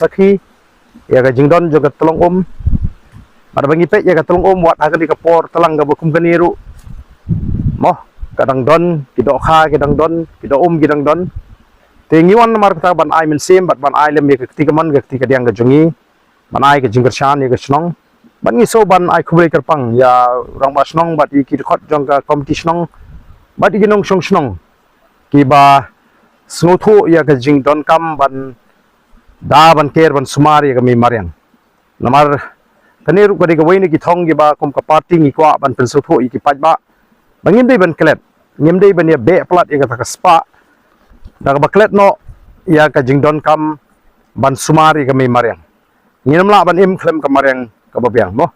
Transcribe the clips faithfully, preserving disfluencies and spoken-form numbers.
sakhi ïa ka jingdon jong ka Tlong Um. Bad ba ngi peit ïa ka Tlong Um wat ha kane ka por tlang kaba kum kane ruh, mo, ka dang don, ki dohkha ki dang don, ki doh um ki dang don. Te ngi wan namar kata ban ai mynsiem bad ban ai lem ïa ka kti kamon ka kti kadiang ka jong ngi, ban ai ka jingkyrshan ïa ka shnong. Bad ngi sngewbha ban ai khublei kyrpang ïa u rangbah shnong bad ïa ki dkhot jong ka komiti shnong bad ïa ki nongshong shnong kiba sngewthuh ïa ka jingdonkam ban da ban ker ban sumar ïa ka mei mariang. Namar kane ruh ka dei kawei na ki thong kiba kum ka party ngi kwah ban pynsngewthuh ïa ki paidbah ba ngim dei ban klet, ngim dei ban ïa beh palat ïa kata ka spah da kaba klet noh ïa ka jingdonkam ban sumar ïa ka mei mariang. Ngim lah ban im khlem ka mariang kaba biang, mo.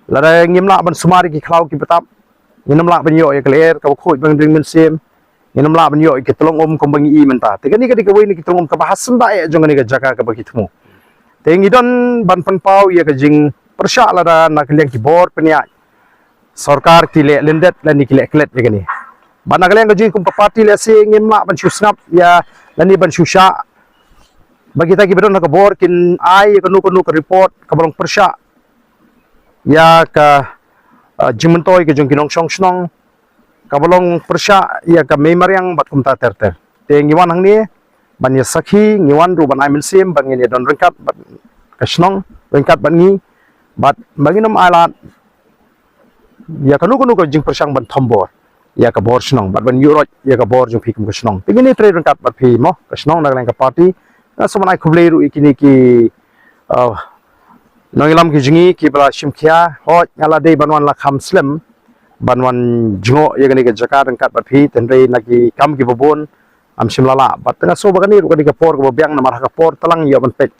Lada ngim lah ban sumar ïa ki khlaw ki btap, ngim lah ban ïoh ïa ka lyer kaba khuid ba ngin ring mynsiem, ngim lah ban ïoh ïa ki Tlong Um kumba ngi i mynta. Te kane ka dei kawei na ki Tlong Um kaba ha syndah eh jong kane ka jaka kaba ki thmu. Te ngi don ban pynpaw ïa ka jingpyrshah lada na ka liang ki bor pynïaid sorkar ki leh lyndet lane ki leh klet ïa kane. Bad na ka liang ka jong ngi kum ka party lehse ngim lah ban shu sngap ïa lane ban shu shah ba kita kiba don ha ka bor kin ai ïa kano kano ka report kaba long pyrshah ïa ka, ah, jingmyntoi ka jong ki nongshong shnong, kaba long pyrshah ïa ka mei mariang bad kumta ter ter. Te ngi wan hangne ban ïa sakhi, ngi wan ruh ban ai mynsiem ban ngin ïa don ryngkat bad ka shnong, ryngkat bad ngi, bad ba ngin ym ai lad ïa kano kano ka jingpyrshang ban thombor ïa ka bor shnong bad ban ïuh roit ïa ka bor jong phi kum ka shnong. Te ngin ïa trei ryngkat bad phi, mo, ka shnong na ka liang ka party. Nga sngewbha ban ai khublei ruh ïa kine ki, ah, nongïalam ki jong ngi kiba la shim khia. Hooid, nga la dei ban wan la kham slem ban wan jngoh ïa kane ka jaka ryngkat bad phi, hynrei na ki kam kiba bun ngam shym la lah. Bad nga sngewbha ba kane ruh ka dei ka por kaba biang namar ha ka por tlang ïoh ban peit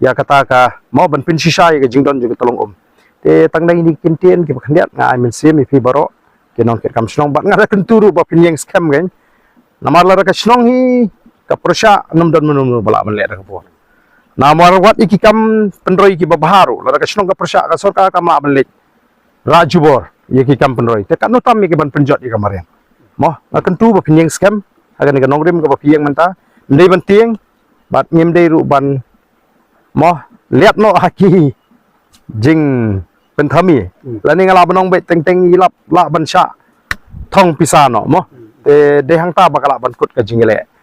ïa kata ka, mo, ban pynshisha ïa ka jingdon jong ka Tlong Um. Te tang dang ïa kine ki ktien kiba khyndiat nga ai mynsiem ïa phi baroh ki nongtrei kam shnong bad nga da kyntu ruh ba phin ïeng skhem kein. Namar lada ka shnong hi ka pyrshah, ym don mano mano ba lah ban leh da ka bor. Namar wat ïa ki kam pynroi kiba bha ruh, lada ka shnong ka pyrshah, ka sorkar kam lah ban leh rah jubor ïa ki kam pynroi. Te katno tam ïa ki ban pynjot ïa ka mariang. Mo, nga kyntu ba phin ïeng skhem ha kane ka nongrim kaba phi ïeng mynta. Ym dei ban tieng bad ngim dei ruh ban, mo, liat noh ha ki jingpynthame. Hmm. Lane nga lah ban ong beit teng teng ïa lap lah ban shah thong pisa noh, mo. Hmm. Te dei hangta ba ka lah ban kut ka jingïaleh.